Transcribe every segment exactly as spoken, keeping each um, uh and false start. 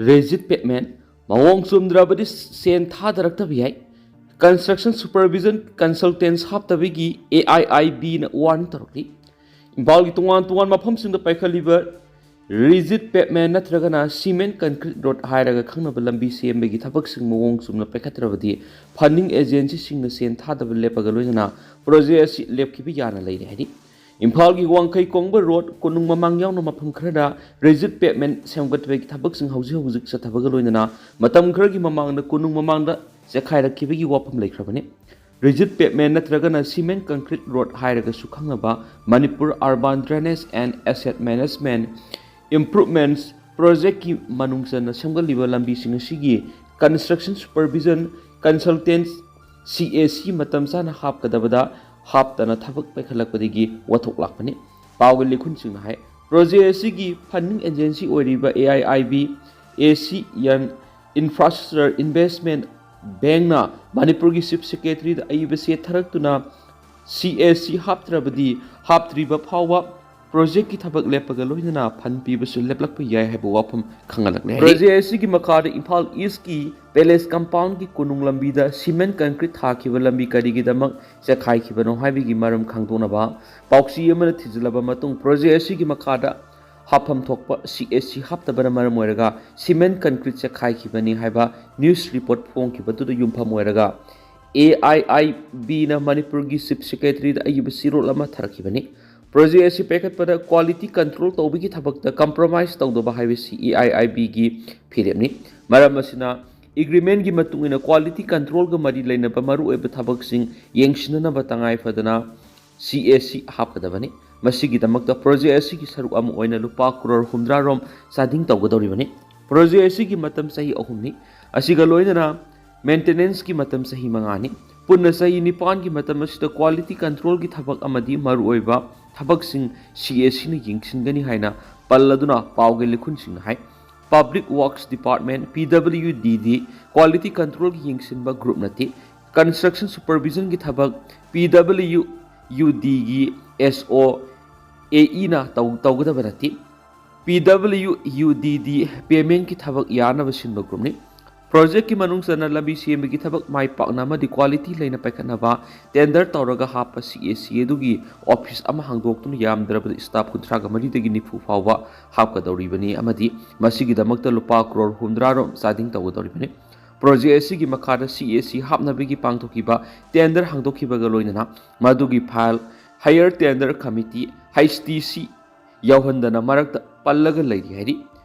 Rigid pavement ꯃꯑꯣꯡ ꯆꯨꯝꯗ꯭ꯔꯕꯗꯤ ꯁꯦꯟ ꯊꯥꯗꯔꯛꯇꯕ ꯌꯥꯏ꯫ Construction Supervision Consultants ꯍꯥꯞꯇꯕꯒꯤ A I I Bꯅ warn ꯇꯧꯔꯛꯂꯤ꯫ ꯏꯝꯐꯥꯜꯒꯤ ꯇꯣꯉꯥꯟ ꯇꯣꯉꯥꯟꯕ ꯃꯐꯝꯁꯤꯡꯗ ꯄꯥꯏꯈꯠꯂꯤꯕ rigid pavement ꯅꯠꯇ꯭ꯔꯒꯅ cement concrete road ꯍꯥꯏꯔꯒ ꯈꯪꯅꯕ ꯂꯝꯕꯤ ꯁꯦꯝꯕꯒꯤ ꯊꯕꯛꯁꯤꯡ ꯃꯑꯣꯡ ꯆꯨꯝꯅ ꯄꯥꯏꯈꯠꯇ꯭ꯔꯕꯗꯤ funding agencyꯁꯤꯡꯅ ꯁꯦꯟ ꯊꯥꯗꯕ ꯂꯦꯞꯄꯒ ꯂꯣꯏꯅꯅ project ꯑꯁꯤ ꯂꯦꯞꯈꯤꯕ ꯌꯥꯅ ꯂꯩꯔꯦ ꯍꯥꯏꯔꯤ꯫ ꯏꯝꯐꯥꯜꯒꯤ ꯋꯥꯡꯈꯩ ꯀꯣꯡꯕ road, ꯀꯣꯅꯨꯡ ꯃꯃꯥꯡ ꯌꯥꯎꯅ ꯃꯐꯝ ꯈꯔꯗ rigid pavement ꯁꯦꯝꯒꯠꯄꯒꯤ ꯊꯕꯛꯁꯤꯡ ꯍꯧꯖꯤꯛ ꯍꯧꯖꯤꯛ ꯆꯠꯊꯕꯒ ꯂꯣꯏꯅꯅ ꯃꯇꯝ ꯈꯔꯒꯤ ꯃꯃꯥꯡꯗ ꯀꯣꯅꯨꯡ ꯃꯃꯥꯡꯗ ꯆꯦꯛꯈꯥꯏꯔꯛꯈꯤꯕꯒꯤ ꯋꯥꯐꯝ ꯂꯩꯈ꯭ꯔꯕꯅꯤ꯫ Rigid pavement ꯅꯠꯇ꯭ꯔꯒꯅ cement concrete road ꯍꯥꯏꯔꯒꯁꯨ ꯈꯪꯅꯕ Manipur Urban Drainage and Asset Management Improvements Projectꯀꯤ ꯃꯅꯨꯡ ꯆꯟꯅ ꯁꯦꯝꯒꯠꯂꯤꯕ ꯂꯝꯕꯤꯁꯤꯡ ꯑꯁꯤꯒꯤ Construction Supervision Consultants, C A C, ꯃꯇꯝ ꯆꯥꯅ ꯍꯥꯞꯀꯗꯕꯗ ꯍꯥꯞꯇꯅ ꯊꯕꯛ ꯄꯥꯏꯈꯠꯂꯛꯄꯗꯒꯤ ꯋꯥꯊꯣꯛ ꯂꯥꯛꯄꯅꯤ꯫ ꯄꯥꯎꯒꯤ ꯂꯤꯈꯨꯟꯁꯤꯡꯅ ꯍꯥꯏ, project ꯑꯁꯤꯒꯤ funding agency ꯑꯣꯏꯔꯤꯕ A I I B, Asian Infrastructure Investment Bankꯅ ꯃꯅꯤꯄꯨꯔꯒꯤ Chief Secretaryꯗ ꯑꯏꯕ ꯆꯦ ꯊꯥꯔꯛꯇꯨꯅ C A C ꯍꯥꯞꯇ꯭ꯔꯕꯗꯤ ꯍꯥꯞꯇ꯭ꯔꯤꯕ ꯐꯥꯎꯕ projectꯀꯤ ꯊꯕꯛ ꯂꯦꯞꯄꯒ ꯂꯣꯏꯅꯅ fund ꯄꯤꯕꯁꯨ ꯂꯦꯞꯂꯛꯄ ꯌꯥꯏ ꯍꯥꯏꯕ ꯋꯥꯐꯝ ꯈꯪꯍꯜꯂꯛꯂꯦ꯫ Project ꯑꯁꯤꯒꯤ ꯃꯈꯥꯗ ꯏꯝꯐꯥꯜ Eastꯀꯤ Palace Compoundꯒꯤ ꯀꯣꯅꯨꯡ ꯂꯝꯕꯤꯗ cement concrete ꯊꯥꯈꯤꯕ ꯂꯝꯕꯤ ꯀꯔꯤꯒꯤꯗꯃꯛ ꯆꯦꯛꯈꯥꯏꯈꯤꯕꯅꯣ ꯍꯥꯏꯕꯒꯤ ꯃꯔꯝ ꯈꯪꯗꯣꯛꯅꯕ ꯄꯥꯎꯆꯦ ꯑꯃꯅ ꯊꯤꯖꯤꯜꯂꯕ ꯃꯇꯨꯡ, project ꯑꯁꯤꯒꯤ ꯃꯈꯥꯗ ꯍꯥꯞꯐꯝ ꯊꯣꯛꯄ C A C ꯍꯥꯞꯇꯕꯅ ꯃꯔꯝ ꯑꯣꯏꯔꯒ cement concrete ꯆꯦꯛꯈꯥꯏꯈꯤꯕꯅꯤ ꯍꯥꯏꯕ news report ꯐꯣꯡꯈꯤꯕꯗꯨꯗ ꯌꯨꯝꯐꯝ ꯑꯣꯏꯔꯒ A I I Bꯅ ꯃꯅꯤꯄꯨꯔꯒꯤ Chief Secretaryꯗ ꯑꯏꯕ ꯆꯦꯔꯣꯜ ꯑꯃ ꯊꯥꯔꯛꯈꯤꯕꯅꯤ꯫ Project ꯑꯁꯤ ꯄꯥꯏꯈꯠꯄꯗ quality control ꯇꯧꯕꯒꯤ ꯊꯕꯛꯇ compromise ꯇꯧꯗꯕ ꯍꯥꯏꯕꯁꯤ A I I Bꯒꯤ ꯐꯤꯔꯦꯞꯅꯤ꯫ ꯃꯔꯝ ꯑꯁꯤꯅ, agreementꯀꯤ ꯃꯇꯨꯡ ꯏꯟꯅ quality controlꯒ ꯃꯔꯤ ꯂꯩꯅꯕ ꯃꯔꯨꯑꯣꯏꯕ ꯊꯕꯛꯁꯤꯡ ꯌꯦꯡꯁꯤꯟꯅꯅꯕ ꯇꯉꯥꯏ ꯐꯗꯅ C A C ꯍꯥꯞꯀꯗꯕꯅꯤ꯫ ꯃꯁꯤꯒꯤꯗꯃꯛꯇ project ꯑꯁꯤꯒꯤ ꯁꯔꯨꯛ ꯑꯃ ꯑꯣꯏꯅ ꯂꯨꯄꯥ ꯀ꯭ꯔꯣꯔ ꯍꯨꯝꯗ꯭ꯔꯥ ꯔꯣꯝ ꯆꯥꯗꯤꯡ ꯇꯧꯒꯗꯧꯔꯤꯕꯅꯤ꯫ Project ꯑꯁꯤꯒꯤ ꯃꯇꯝ ꯆꯍꯤ ꯑꯍꯨꯝꯅꯤ꯫ ꯑꯁꯤꯒ ꯂꯣꯏꯅꯅ maintenanceꯀꯤ ꯃꯇꯝ ꯆꯍꯤ ꯃꯉꯥꯅꯤ꯫ ꯄꯨꯟꯅ ꯆꯍꯤ ꯅꯤꯄꯥꯟꯒꯤ ꯃꯇꯝ ꯑꯁꯤꯗ quality controlꯒꯤ ꯊꯕꯛ ꯑꯃꯗꯤ ꯃꯔꯨꯑꯣꯏꯕ ꯊꯕꯛꯁꯤꯡ C A Cꯅ ꯌꯦꯡꯁꯤꯟꯒꯅꯤ ꯍꯥꯏꯅ ꯄꯜꯂꯗꯨꯅ ꯄꯥꯎꯒꯤ ꯂꯤꯈꯨꯟꯁꯤꯡꯅ ꯍꯥꯏ꯫ Public Works Department, P W Dꯗꯤ quality controlꯒꯤ ꯌꯦꯡꯁꯤꯟꯕ group ꯅꯠꯇꯦ꯫ construction supervision ꯒꯤ ꯊꯕꯛ P W U D ꯒꯤ S O A E ꯅ ꯇꯧ-, ꯇꯧꯒꯗꯕ ꯅꯠꯇꯦ꯫ P W U D ꯗꯤ payment ꯀꯤ ꯊꯕꯛ ꯌꯥꯅꯕ ꯁꯤꯟꯕ group ꯅꯤ꯫ Project ꯀꯤ ꯃꯅꯨꯡ ꯆꯟꯅ ꯂꯝꯕꯤ ꯁꯦꯝꯕꯒꯤ ꯊꯕꯛ ꯃꯥꯏ ꯄꯥꯛꯅ ꯑꯃꯗꯤ quality ꯂꯩꯅ ꯄꯥꯏꯈꯠꯅꯕ tender ꯇꯧꯔꯒ ꯍꯥꯞꯄ C A C ꯑꯗꯨꯒꯤ office ꯑꯃ ꯍꯥꯡꯗꯣꯛꯇꯨꯅ ꯌꯥꯝꯗ꯭ꯔꯕꯗ staff ꯀꯨꯟꯊ꯭ꯔꯥꯒ ꯃꯔꯤꯗꯒꯤ ꯅꯤꯐꯨ ꯐꯥꯎꯕ ꯍꯥꯞꯀꯗꯧꯔꯤꯕꯅꯤ ꯑꯃꯗꯤ ꯃꯁꯤꯒꯤꯗꯃꯛꯇ ꯂꯨꯄꯥ ꯀ꯭ꯔꯣꯔ ꯍꯨꯝꯗ꯭ꯔꯥ ꯔꯣꯝ ꯆꯥꯗꯤꯡ ꯇꯧꯒꯗꯧꯔꯤꯕꯅꯤ꯫ Project ꯑꯁꯤꯒꯤ ꯃꯈꯥꯗ C A C ꯍꯥꯞꯅꯕꯒꯤ ꯄꯥꯡꯊꯣꯛꯈꯤꯕ tender ꯍꯥꯡꯗꯣꯛꯈꯤꯕꯒ ꯂꯣꯏꯅꯅ ꯃꯗꯨꯒꯤ file Higher Tender Committee, H T C, ꯌꯥꯎꯍꯟꯗꯅ ꯃꯔꯛꯇ ꯄꯜꯂꯒ ꯂꯩꯔꯤ ꯍꯥꯏꯔꯤ꯫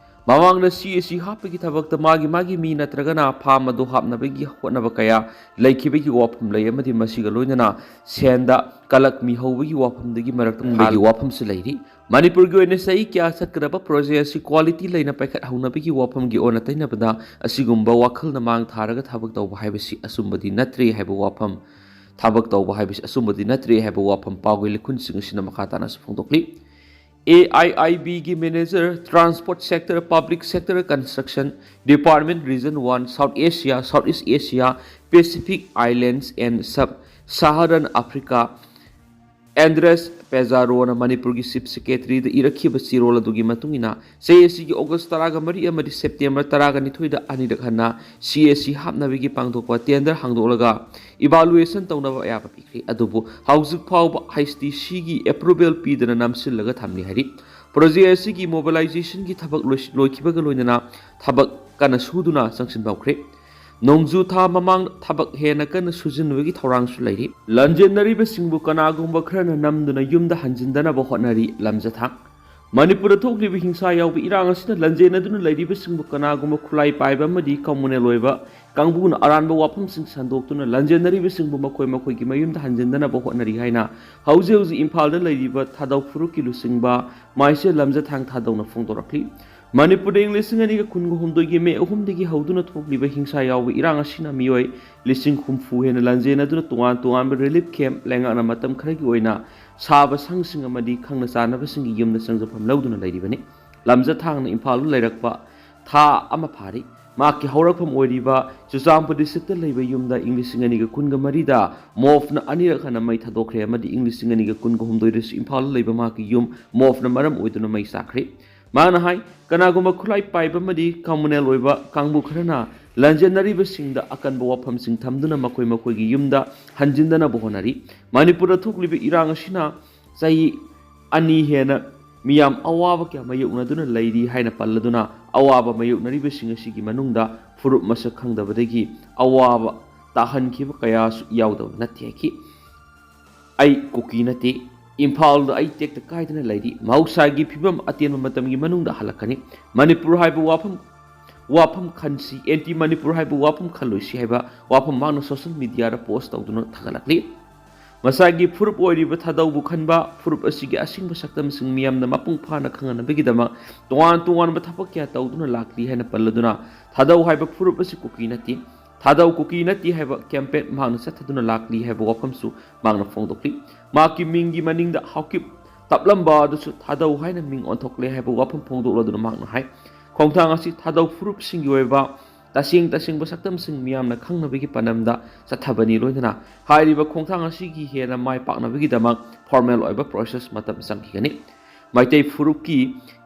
ꯃꯃꯥꯡꯗ C A C ꯍꯥꯞꯄꯒꯤ ꯊꯕꯛꯇ ꯃꯥꯒꯤ ꯃꯥꯒꯤ ꯃꯤ ꯅꯠꯇ꯭ꯔꯒꯅ farm ꯑꯗꯨ ꯍꯥꯞꯅꯕꯒꯤ ꯍꯣꯠꯅꯕ ꯀꯌꯥ ꯂꯩꯈꯤꯕꯒꯤ ꯋꯥꯐꯝ ꯂꯩ ꯑꯃꯗꯤ ꯃꯁꯤꯒ ꯂꯣꯏꯅꯅ ꯁꯦꯟꯗ ꯀꯂꯛ ꯃꯤꯍꯧꯕꯒꯤ ꯋꯥꯐꯝꯗꯒꯤ ꯃꯔꯛꯇ ꯂꯩꯒꯤ ꯋꯥꯐꯝꯁꯨ ꯂꯩꯔꯤ꯫ ꯃꯅꯤꯄꯨꯔꯒꯤ ꯑꯣꯏꯅ ꯆꯍꯤ ꯀꯌꯥ ꯆꯠꯀꯗꯕ project ꯑꯁꯤ quality ꯂꯩꯅ ꯄꯥꯏꯈꯠꯍꯧꯅꯕꯒꯤ ꯋꯥꯐꯝꯒꯤ ꯑꯣꯟꯅ ꯇꯩꯅꯕꯗ ꯑꯁꯤꯒꯨꯝꯕ ꯋꯥꯈꯜꯅ ꯃꯥꯡ ꯊꯥꯔꯒ ꯊꯕꯛ ꯇꯧꯕ ꯍꯥꯏꯕꯁꯤ ꯑꯆꯨꯝꯕꯗꯤ ꯅꯠꯇ꯭ꯔꯦ ꯍꯥꯏꯕ ꯋꯥꯐꯝ, ꯊꯕꯛ ꯇꯧꯕ ꯍꯥꯏꯕꯁꯤ ꯑꯆꯨꯝꯕꯗꯤ ꯅꯠꯇ꯭ꯔꯦ ꯍꯥꯏꯕ ꯋꯥꯐꯝ ꯄꯥꯎꯒꯤ ꯂꯤꯈꯨꯟꯁꯤꯡ ꯑꯁꯤꯅ ꯃꯈꯥ ꯇꯥꯅꯁꯨ ꯐꯣꯡꯗꯣꯛꯂꯤ꯫ A I I B ꯒꯤ manager, transport sector, public sector construction department, region one, South Asia, South East Asia, Pacific Islands and Sub-Saharan Africa, Andres Pizarroꯅ ꯃꯅꯤꯄꯨꯔꯒꯤ Chief Secretaryꯗ ꯏꯔꯛꯈꯤꯕ ꯆꯦꯔꯣꯜ ꯑꯗꯨꯒꯤ ꯃꯇꯨꯡ ꯏꯟꯅ, C A C ꯒꯤ August ꯇꯔꯥꯒ ꯃꯔꯤ ꯑꯃꯗꯤ September ꯇꯔꯥꯒ ꯅꯤꯊꯣꯏꯗ ꯑꯅꯤꯔꯛ ꯍꯟꯅ C A C ꯍꯥꯞꯅꯕꯒꯤ ꯄꯥꯡꯊꯣꯛꯄ tender ꯍꯥꯡꯗꯣꯛꯂꯒ evaluation ꯇꯧꯅꯕ ꯑꯌꯥꯕ ꯄꯤꯈ꯭ꯔꯦ꯫ ꯑꯗꯨꯕꯨ ꯍꯧꯖꯤꯛ ꯐꯥꯎꯕ H T C ꯒꯤ approval ꯄꯤꯗꯅ ꯅꯝꯁꯤꯜꯂꯒ ꯊꯝꯂꯤ ꯍꯥꯏꯔꯤ꯫ Project ꯑꯁꯤꯒꯤ mobilizationꯒꯤ ꯊꯕꯛ ꯂꯣꯏꯁꯤ-, ꯂꯣꯏꯈꯤꯕꯒ ꯂꯣꯏꯅꯅ ꯊꯕꯛ ꯀꯟꯅ ꯁꯨꯗꯨꯅ ꯆꯪꯁꯤꯟꯕ ꯍꯧꯈ꯭ꯔꯦ꯫ ꯅꯣꯡꯖꯨ ꯊꯥ ꯃꯃꯥꯡꯗ ꯊꯕꯛ ꯍꯦꯟꯅ ꯀꯟꯅ ꯁꯨꯖꯤꯟꯕꯒꯤ ꯊꯧꯔꯥꯡꯁꯨ ꯂꯩꯔꯤ꯫ ꯂꯟꯖꯦꯟꯅꯔꯤꯕꯁꯤꯡꯕꯨ ꯀꯅꯥꯒꯨꯝꯕ ꯈꯔꯅ ꯅꯝꯗꯨꯅ ꯌꯨꯝꯗ ꯍꯟꯖꯤꯟꯗꯅꯕ ꯍꯣꯠꯅꯔꯤ꯫ ꯂꯝꯖꯊꯥꯡ꯫ ꯃꯅꯤꯄꯨꯔꯗ ꯊꯣꯛꯂꯤꯕ ꯍꯤꯡꯁꯥ ꯌꯥꯎꯕ ꯏꯔꯥꯡ ꯑꯁꯤꯅ ꯂꯟꯖꯦꯟꯅꯗꯨꯅ ꯂꯩꯔꯤꯕꯁꯤꯡꯕꯨ ꯀꯅꯥꯒꯨꯝꯕ ꯈꯨꯠꯂꯥꯏ ꯄꯥꯏꯕ ꯑꯃꯗꯤ communal ꯑꯣꯏꯕ ꯀꯥꯡꯕꯨꯅ ꯑꯔꯥꯟꯕ ꯋꯥꯐꯝꯁꯤꯡ ꯁꯟꯗꯣꯛꯇꯨꯅ ꯂꯟꯖꯦꯟꯅꯔꯤꯕꯁꯤꯡꯕꯨ ꯃꯈꯣꯏ ꯃꯈꯣꯏꯒꯤ ꯃꯌꯨꯝꯗ ꯍꯟꯖꯤꯟꯗꯅꯕ ꯍꯣꯠꯅꯔꯤ ꯍꯥꯏꯅ ꯍꯧꯖꯤꯛ ꯍꯧꯖꯤꯛ ꯏꯝꯐꯥꯜꯗ ꯂꯩꯔꯤꯕ ꯊꯥꯗꯧ ꯐꯨꯔꯨꯞꯀꯤ ꯂꯨꯆꯤꯡꯕ ꯃꯥꯏꯁꯦ ꯂꯝꯖꯊꯥꯡ ꯊꯥꯗꯧꯅ ꯐꯣꯡꯗꯣꯔꯛꯂꯤ꯫ ꯃꯅꯤꯄꯨꯔꯗ ꯏꯪ ꯂꯤꯁꯤꯡ ꯑꯅꯤꯒ ꯀꯨꯟꯒ ꯍꯨꯝꯗꯣꯏꯒꯤ ꯃꯦ ꯑꯍꯨꯝꯗꯒꯤ ꯍꯧꯗꯨꯅ ꯊꯣꯛꯂꯤꯕ ꯍꯤꯡꯁꯥ ꯌꯥꯎꯕ ꯏꯔꯥꯡ ꯑꯁꯤꯅ ꯃꯤꯑꯣꯏ ꯂꯤꯁꯤꯡ ꯍꯨꯝꯐꯨ ꯍꯦꯟꯅ ꯂꯟꯖꯦꯟꯅꯗꯨꯅ ꯇꯣꯉꯥꯟ ꯇꯣꯉꯥꯟꯕ relief camp, ꯂꯩꯉꯥꯛꯅ ꯃꯇꯝ ꯈꯔꯒꯤ ꯑꯣꯏꯅ ꯁꯥꯕ ꯁꯪꯁꯤꯡ ꯑꯃꯗꯤ ꯈꯪꯅ ꯆꯥꯟꯅꯕꯁꯤꯡꯒꯤ ꯌꯨꯝꯗ ꯆꯪꯖꯐꯝ ꯂꯧꯗꯨꯅ ꯂꯩꯔꯤꯕꯅꯤ꯫ ꯂꯝꯖꯊꯥꯡꯅ ꯏꯝꯐꯥꯜꯗ ꯂꯩꯔꯛꯄ ꯊꯥ ꯑꯃ ꯐꯥꯔꯤ꯫ ꯃꯍꯥꯛꯀꯤ ꯍꯧꯔꯛꯐꯝ ꯑꯣꯏꯔꯤꯕ ꯆꯨꯔꯆꯥꯟꯄꯨꯔ ꯗꯤꯁꯇ꯭ꯔꯤꯛꯇ ꯂꯩꯕ ꯌꯨꯝꯗ ꯏꯪ ꯂꯤꯁꯤꯡ ꯑꯅꯤꯒ ꯀꯨꯟꯒ ꯃꯔꯤꯗ ꯃꯣꯐꯅ ꯑꯅꯤꯔꯛ ꯍꯟꯅ ꯃꯩ ꯊꯥꯗꯣꯛꯈ꯭ꯔꯦ ꯑꯃꯗꯤ ꯏꯪ ꯂꯤꯁꯤꯡ ꯑꯅꯤꯒ ꯀꯨꯟꯒ ꯍꯨꯝꯗꯣꯏꯗꯁꯨ ꯏꯝꯐꯥꯜꯗ ꯂꯩꯕ ꯃꯍꯥꯛꯀꯤ ꯌꯨꯝ ꯃꯣꯐꯅ ꯃꯔꯝ ꯑꯣꯏꯗꯨꯅ ꯃꯩ ꯆꯥꯛꯈ꯭ꯔꯦ꯫ ꯃꯍꯥꯛꯅ ꯍꯥꯏ, ꯀꯅꯥꯒꯨꯝꯕ ꯈꯨꯠꯂꯥꯏ ꯄꯥꯏꯕ ꯑꯃꯗꯤ ꯀ꯭ꯔꯤꯃꯤꯅꯦꯜ ꯑꯣꯏꯕ ꯀꯥꯡꯕꯨ ꯈꯔꯅ ꯂꯥꯟꯖꯦꯟꯅꯔꯤꯕꯁꯤꯡꯗ ꯑꯀꯟꯕ ꯋꯥꯐꯝꯁꯤꯡ ꯊꯝꯗꯨꯅ ꯃꯈꯣꯏ ꯃꯈꯣꯏꯒꯤ ꯌꯨꯝꯗ ꯍꯟꯖꯤꯟꯗꯅꯕ ꯍꯣꯠꯅꯔꯤ꯫ ꯃꯅꯤꯄꯨꯔꯗ ꯊꯣꯛꯂꯤꯕ ꯏꯔꯥꯡ ꯑꯁꯤꯅ ꯆꯍꯤ ꯑꯅꯤ ꯍꯦꯟꯅ ꯃꯤꯌꯥꯝ ꯑꯋꯥꯕ ꯀꯌꯥ ꯃꯥꯌꯣꯛꯅꯗꯨꯅ ꯂꯩꯔꯤ ꯍꯥꯏꯅ ꯄꯜꯂꯗꯨꯅ, ꯑꯋꯥꯕ ꯃꯥꯌꯣꯛꯅꯔꯤꯕꯁꯤꯡ ꯑꯁꯤꯒꯤ ꯃꯅꯨꯡꯗ ꯐꯨꯔꯨꯞ ꯃꯁꯛ ꯈꯪꯗꯕꯗꯒꯤ ꯑꯋꯥꯕ ꯇꯥꯍꯟꯈꯤꯕ ꯀꯌꯥꯁꯨ ꯌꯥꯎꯗꯕ ꯅꯠꯇꯦ ꯍꯥꯏꯈꯤ꯫ "ꯑꯩ ꯀꯨꯀꯤ ꯅꯠꯇꯦ꯫ ꯏꯝꯐꯥꯜꯗ ꯑꯩ ꯇꯦꯛꯇ ꯀꯥꯏꯗꯅ ꯂꯩꯔꯤ꯫ ꯃꯍꯧꯁꯥꯒꯤ ꯐꯤꯕꯝ ꯑꯇꯦꯟꯕ ꯃꯇꯝꯒꯤ ꯃꯅꯨꯡꯗ ꯍꯜꯂꯛꯀꯅꯤ꯫ ꯃꯅꯤꯄꯨꯔ ꯍꯥꯏꯕ ꯋꯥꯐꯝ, ꯋꯥꯐꯝ ꯈꯟꯁꯤ, ꯑꯦꯟꯇꯤ ꯃꯅꯤꯄꯨꯔ ꯍꯥꯏꯕ ꯋꯥꯐꯝ ꯈꯜꯂꯣꯏꯁꯤ" ꯍꯥꯏꯕ ꯋꯥꯐꯝ ꯃꯍꯥꯛꯅ ꯁꯣꯁꯤꯌꯦꯜ ꯃꯤꯗꯤꯌꯥꯗ ꯄꯣꯁ ꯇꯧꯗꯨꯅ ꯊꯥꯒꯠꯂꯛꯂꯤ꯫ ꯃꯁꯥꯒꯤ ꯐꯨꯔꯨꯞ ꯑꯣꯏꯔꯤꯕ ꯊꯥꯗꯧꯕꯨ ꯈꯟꯕ, ꯐꯨꯔꯨꯞ ꯑꯁꯤꯒꯤ ꯑꯁꯦꯡꯕ ꯁꯛꯇꯝꯁꯤꯡ ꯃꯤꯌꯥꯝꯅ ꯃꯄꯨꯡ ꯐꯥꯅ ꯈꯪꯍꯟꯅꯕꯒꯤꯗꯃꯛ ꯇꯣꯉꯥꯟ ꯇꯣꯉꯥꯟꯕ ꯊꯕꯛ ꯀꯌꯥ ꯇꯧꯗꯨꯅ ꯂꯥꯛꯂꯤ ꯍꯥꯏꯅ ꯄꯜꯂꯗꯨꯅ, ꯊꯥꯗꯧ ꯍꯥꯏꯕ ꯐꯨꯔꯨꯞ ꯑꯁꯤ ꯀꯨꯀꯤ ꯅꯠꯇꯦ, ꯊꯥꯗꯧ ꯀꯨꯀꯤ ꯅꯠꯇꯦ ꯍꯥꯏꯕ ꯀꯦꯝꯄꯦꯟ ꯃꯍꯥꯛꯅ ꯆꯠꯊꯗꯨꯅ ꯂꯥꯛꯂꯤ ꯍꯥꯏꯕ ꯋꯥꯐꯝꯁꯨ ꯃꯍꯥꯛꯅ ꯐꯣꯡꯗꯣꯛꯂꯤ꯫ ꯃꯍꯥꯛꯀꯤ ꯃꯤꯡꯒꯤ ꯃꯅꯤꯡꯗ ꯍꯥꯎꯀꯤꯞ ꯇꯞꯂꯝꯕ ꯑꯗꯨꯁꯨ ꯊꯥꯗꯧ ꯍꯥꯏꯅ ꯃꯤꯡ ꯑꯣꯟꯊꯣꯛꯂꯦ ꯍꯥꯏꯕ ꯋꯥꯐꯝ ꯐꯣꯡꯗꯣꯛꯂꯗꯨꯅ ꯃꯍꯥꯛꯅ ꯍꯥꯏ, ꯈꯣꯡꯊꯥꯡ ꯑꯁꯤ ꯊꯥꯗꯧ ꯐꯨꯔꯨꯞꯁꯤꯡꯒꯤ ꯑꯣꯏꯕ ꯇꯁꯦꯡ ꯇꯁꯦꯡꯕ ꯁꯛꯇꯝꯁꯤꯡ ꯃꯤꯌꯥꯝꯅ ꯈꯪꯅꯕꯒꯤ ꯄꯥꯟꯗꯝꯗ ꯆꯠꯊꯕꯅꯤ꯫ ꯂꯣꯏꯅꯅ ꯍꯥꯏꯔꯤꯕ ꯈꯣꯡꯊꯥꯡ ꯑꯁꯤꯒꯤ ꯍꯦꯟꯅ ꯃꯥꯏ ꯄꯥꯛꯅꯕꯒꯤꯗꯃꯛ ꯐꯣꯔꯃꯦꯜ ꯑꯣꯏꯕ ꯄ꯭ꯔꯣꯁꯦꯁ ꯃꯇꯝ ꯆꯪꯈꯤꯒꯅꯤ꯫ ꯃꯩꯇꯩ ꯐꯨꯔꯨꯞꯀꯤ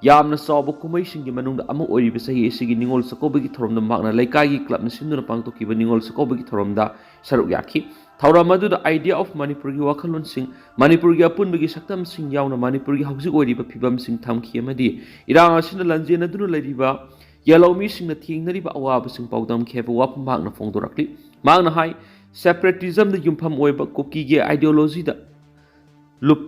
ꯌꯥꯝꯅ ꯆꯥꯎꯕ ꯀꯨꯝꯍꯩꯁꯤꯡꯒꯤ ꯃꯅꯨꯡꯗ ꯑꯃ ꯑꯣꯏꯔꯤꯕ ꯆꯍꯤ ꯑꯁꯤꯒꯤ ꯅꯤꯉꯣꯜ ꯆꯥꯛꯀꯧꯕꯒꯤ ꯊꯧꯔꯝꯗ ꯃꯍꯥꯛꯅ ꯂꯩꯀꯥꯏꯒꯤ ꯀ꯭ꯂꯕꯅ ꯁꯤꯟꯗꯨꯅ ꯄꯥꯡꯊꯣꯛꯈꯤꯕ ꯅꯤꯉꯣꯜ ꯆꯥꯛꯀꯧꯕꯒꯤ ꯊꯧꯔꯝꯗ ꯁꯔꯨꯛ ꯌꯥꯈꯤ꯫ ꯊꯧꯔꯝ ꯑꯗꯨꯗ Idea of ꯃꯅꯤꯄꯨꯔꯒꯤ ꯋꯥꯈꯜꯂꯣꯟꯁꯤꯡ, ꯃꯅꯤꯄꯨꯔꯒꯤ ꯑꯄꯨꯟꯕꯒꯤ ꯁꯛꯇꯝꯁꯤꯡ ꯌꯥꯎꯅ ꯃꯅꯤꯄꯨꯔꯒꯤ ꯍꯧꯖꯤꯛ ꯑꯣꯏꯔꯤꯕ ꯐꯤꯕꯝꯁꯤꯡ ꯊꯝꯈꯤ ꯑꯃꯗꯤ ꯏꯔꯥꯡ ꯑꯁꯤꯅ ꯂꯥꯟꯖꯦꯟꯅꯗꯨꯅ ꯂꯩꯔꯤꯕ ꯌꯦꯜꯍꯧꯃꯤꯁꯤꯡꯅ ꯊꯦꯡꯅꯔꯤꯕ ꯑꯋꯥꯕꯁꯤꯡ ꯄꯥꯎꯗꯝꯈꯤ ꯍꯥꯏꯕ ꯋꯥꯐꯝ ꯃꯍꯥꯛꯅ ꯐꯣꯡꯗꯣꯔꯛꯂꯤ꯫ ꯃꯍꯥꯛꯅ ꯍꯥꯏ, ꯁꯦꯄꯔꯦꯇꯤꯖꯝꯗ ꯌꯨꯝꯐꯝ ꯑꯣꯏꯕ ꯀꯨꯀꯤꯒꯤ ꯑꯥꯏꯗꯤꯌꯣꯂꯣꯖꯤꯗ ꯂꯨꯞ